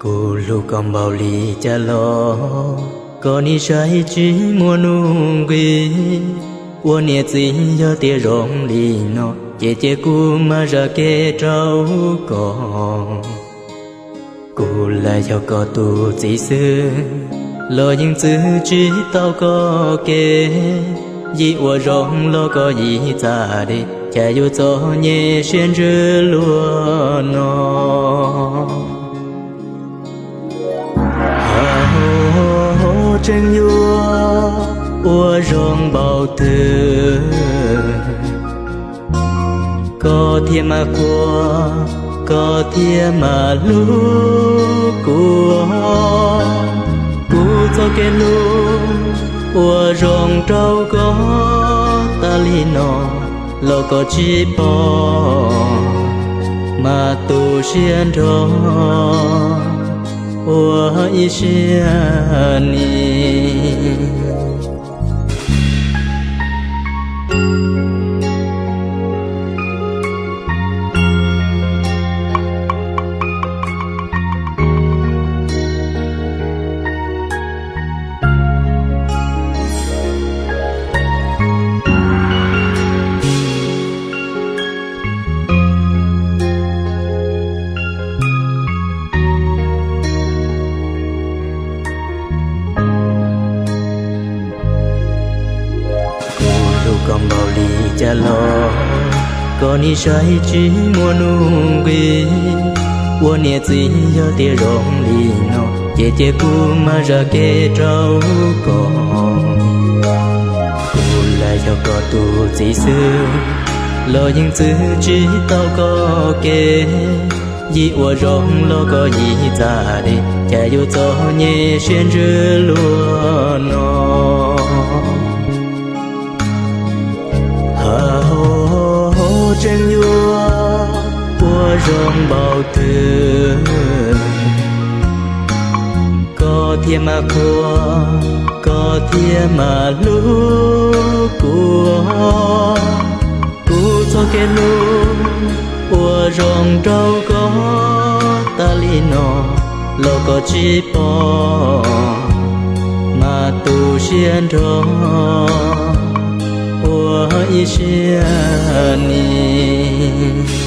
Kuv hlub koj npaum li cas los koj nim saib tsis muaj nuj nqis. Ua niam txiv yog tias zoo li no, ces cia kuv mam zam kev rau koj. Kuv lam yog koj tus txiv xwb, los yeej txwv tsis tau koj kev. Yim ua zoo los koj yim txav deb, cas yuav txom nyem siab ntsws luaj no. Hauv tseem yuav ua zoo npaum twg, koj thiaj mam quaj, koj thiaj mam hlub kuv. Kuv txoj kev hlub ua zoo rau koj tas li no, los koj tsis pom, mas tu siab nrho ua ib siab nis. Kuv hlub koj npaum li cas los koj nim saib tsis muaj nuj nqis. Ua niam txiv yog tias zoo li no, ces cia kuv mam zam kev rau koj. Kuv lam yog koj tus txiv xwb, los yeej txwv tsis tau koj kev. Yim ua zoo los koj yim txav deb, cas yuav txom nyem siab ntsws luaj no. Hauv tseem yuav ua zoo npaum twg, koj thiaj mam quaj, koj thiaj mam hlub kuv. Kuv txoj kev hlub ua zoo rau koj tas li no, los koj tsis pom, mas tu siab nrho ua ib siab nis.